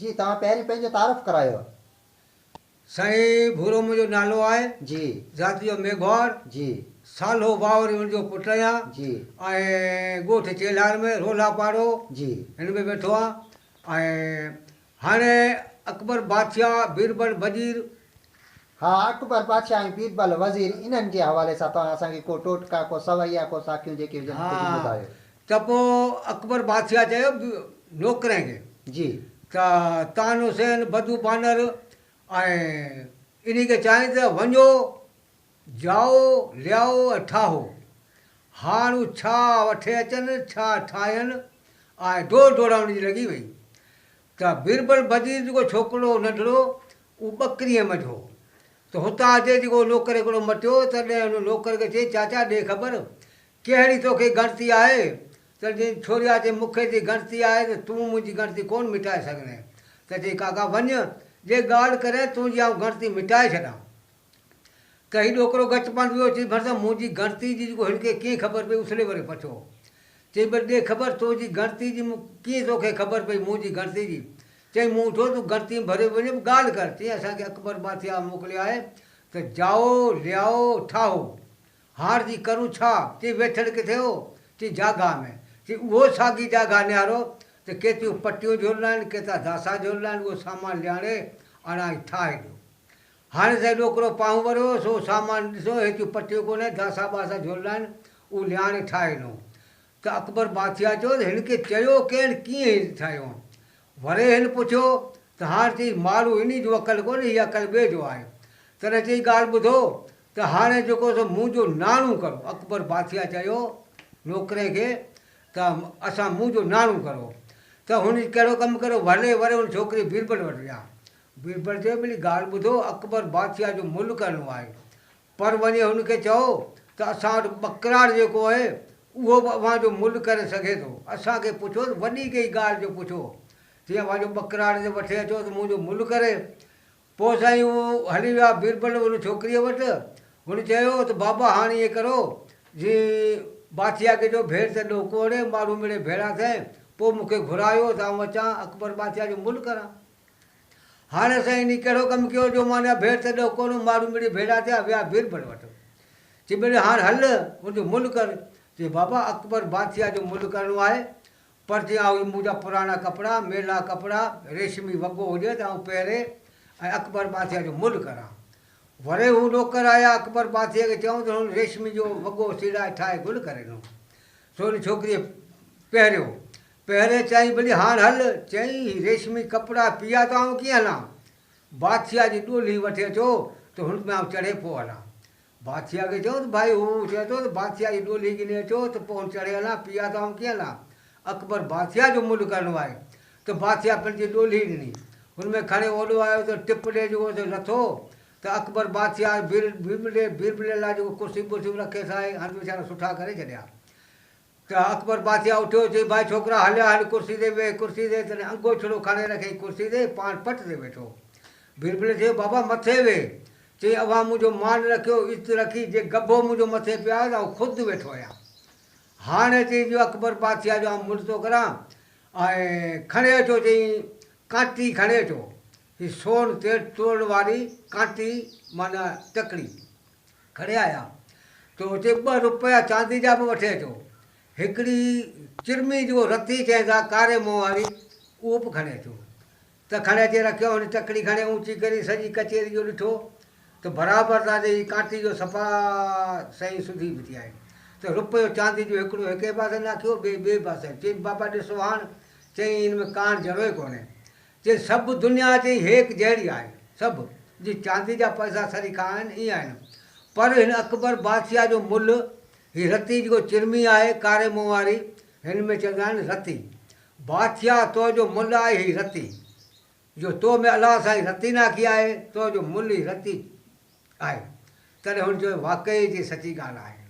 جي توهان پهرين پنهنجو تعارف ڪرايو. سائين ڀورو منهنجو نالو آهي. جي. ذات جو ميگهواڙ. جي. سالهو واوري ان جو پٽ آهيان. جي. ۽ ڳوٺ چيلهار ۾ رولا پاڙو. جي. هن ۾ ويٺو آهيان ۽ هاڻي اڪبر بادشاهه بيربل وزير. ها اڪبر بادشاهه ۽ بيربل وزير انهن جي حوالي سان توهان اسان کي ڪو ٽوٽڪا ڪو سوئيا ڪو ساکيون جيڪي هجن ڪجهه ها ٻڌايو. ته پوء اڪبر بادشاهه چيو نوڪرين کي. جي. ته تان حسين بدو بانر ۽ انهي کي چيائين ته وڃو جائو ليائو ۽ ٺاهو. هاڻ هو ڇا وٺي اچن ڇا ٺاهين ۽ ڊوڙ ڊوڙائڻ جي لڳي وئي. ته بيربل وزير جيڪو ڇوڪرو هو ننڍڙو، اهو ٻڪريء منجهه هو. ته هتان اچي جيڪو نوڪر هڪڙو مٽيو، تڏهن هن نوڪر کي چيائين، چاچا ڏي خبر، ڪهڙي توکي ڳڻتي آهي؟ ته چيائين، ڇوريا چي مون کي جي ڳڻتي آهي ته تون منهنجي ڳڻتي ڪونه مٽائي سگهندين. ته چيائين، ڪاڪا وڃ، جي ڳالهه ڪرين، تنهنجي آئون ڳڻتي مٽائي ڇڏان. ته هي ڏوڪرو ڳچ پنڌ ويو، چئي ڀرسان منهنجي ڳڻتي جي جيڪو هن کي ڪيئن خبر پئي اٿلي وري پڇو. چئي ڀل ڏي خبر تنهنجي ڳڻتي جي مون ڪيئن توکي خبر پئي منهنجي ڳڻتي جي. چئي مون اٿو تون ڳڻتي ۾ ڀريو وڃ به ڳالهه ڪر. چئي اسان کي اڪبر بادشاهه موڪليو آهي ته جائو ليائو ٺاهو. هاڻ جي ڪرون ڇا؟ چئي ويٺل ڪٿي هو؟ چئي جاگاهه ۾. چئي اهو ساڳي جاگاهه نهارو ته ڪيتريون پٽيون جهريل آهن، ڪيترا داسا جهريل آهن، اهو سامان لياڻي آڻائي ٺاهي ڏيو. هاڻي سائين ڏوڪرو پانهون وريو سو سامان ڏسو هيتيون پٽيون ڪونهي داسا ٻاسا جهوليل آهن اهو لياڻي ٺاهي ڏنو ته اڪبر بادشاهه چيو ته هن کي چيو ڪين ڪيئن هي ٺاهيو وري هن پڇيو ته هاڻ چئي ماڙهو انهي جو عقل ڪونهي هي عقل ٻئي جو آهي تڏهن چئي ڳالهه ٻڌو ته هاڻي جيڪو سو منهنجو ناڻو ڪرو اڪبر بادشاهه چيو نوڪرين کي ته اسان منهنجو ناڻو ڪرو ته هن ڪهڙو ڪم ڪريو وري وري ان ڇوڪري بيربل وٽ ويا بيربل چيو، ٻلي ڳالهه ٻڌو، اڪبر بادشاهه جو ملهه ڪرڻو آهي، پر وڃي هن کي چئو ته اسان وٽ ٻڪراڙ جيڪو آهي، اهو به اوهان جو ملهه ڪري سگهي ٿو. اسان کي پڇو ته وڏي ڪهڙي ڳالهه جو پڇو، چي اوهان جو ٻڪراڙ کي وٺي اچو ته منهنجو ملهه ڪري. پوء سائين هو هلي ويا بيربل ان ڇوڪريء وٽ. هن چيو ته بابا هاڻ ائين ڪرو، جي بادشاهه کي چئو ڀيڙ ته ڏوڪو هڻي، ماڻهو مڙئي ڀيڙا ٿين، پوء مون کي گهرايو ته آئون اچان، اڪبر بادشاهه جو ملهه ڪران. هاڻي سائين انهي ڪهڙو ڪم ڪيو جو معنيٰ ڀيڙ ته ڏهه ڪونه ماڙهو مڙئي ڀيڙا ٿيا ويا بيربل وٽ. چي ٻيلي هاڻ هل ان جو ملهه ڪر. چي بابا اڪبر بادشاهه جو ملهه ڪرڻو آهي پر چي آئون هي منهنجا پراڻا ڪپڙا، ميلا ڪپڙا، ريشمي وڳو هجي ته آئون پهري ۽ اڪبر بادشاهه جو ملهه ڪران. وري هو نوڪر آيا اڪبر بادشاهه کي چيائون ته هن ريشمي جو وڳو سيڙائي ٺاهي گل ڪري ڏنو. سو ان ڇوڪريء پهريو. پهرين چيائين ڀلي هاڻ هل، چيائين هي ريشمي ڪپڙا پيا ته آئون ڪيئن هلان؟ بادشاهه جي ڏولي وٺي اچو ته هن ۾ آئون چڙهي پوء هلان. بادشاهه کي چيائون ته ڀائي هو چئي ٿو ته بادشاهه جي ڏولي ڳنهي اچو ته پوء هن چڙهي هلان، پيا ته آئون ڪيئن هلان؟ اڪبر بادشاهه جو ملهه ڪرڻو آهي ته بادشاهه پنهنجي ڏولي ڏني. هن ۾ کڻي اوڏو آيو ته ٽپ ڏي جيڪو سو لٿو ته اڪبر بادشاهه بيربل لاء جيڪو ڪرسي ٻرسي به رکيس آهي، هنڌ ويچارا سٺا ڪري ڇڏيا. ته اڪبر بادشاهه اٿيو، چئي، ڀائي ڇوڪرا هليا هل ڪرسي تي ويهه ڪرسي تي، تڏهن انگوڇڙو کڻي رکيائين ڪرسي تي، پاڻ پٽ تي ويٺو. بيربل چيو، بابا مٿي ويهه. چئي، اوهان منهنجو مان رکيو، عزت رکي، جي ڳڀو منهنجو مٿي پيو آهي ته آئون خود ويٺو آهيان. هاڻي چئي جو اڪبر بادشاهه جو آئون مڙس ٿو ڪران ۽ کڻي اچو چئي ڪانٽي کڻي اچو، هي سون تي ٽوڙڻ واري ڪانٽي معنيٰ ٽڪڙي. کڻي آيا ته اتي ٻه روپيا چاندي جا به وٺي اچو. هڪڙي چرمي جيڪو رتي چئن ٿا ڪاري منهن واري اهو به کڻي اچو. ته کڻي اچي رکيو. هن ٽڪڙي کڻي اونچي ڪري سڄي ڪچهري جو ڏٺو ته برابر تازي هي ڪانٽي جو صفا سئي سڌي بيٺي آهي. ته روپيو چاندي جو هڪڙو هڪي پاسي ناکيو ٻئي ٻئي پاسي. چيائين بابا ڏسو هاڻ چيائين هن ۾ ڪاڻ جهڙو ئي ڪونهي. چي سڀ دنيا چي هيڪ جهڙي آهي، سڀ، جي چاندي جا پئسا سريکا آهن، ائين آهن. پر هن اڪبر بادشاهه جو ملهه، هي رتي جيڪو چرمي آهي، ڪاري منهن واري، هن ۾ چوندا آهن رتي. بادشاهه تو جو ملهه آهي هي رتي. جو تو ۾ الله سائين رتي ناکي آهي، تو جو ملهه هي رتي آهي. تڏهن هن چيو واقعي جي سچي ڳالهه آهي.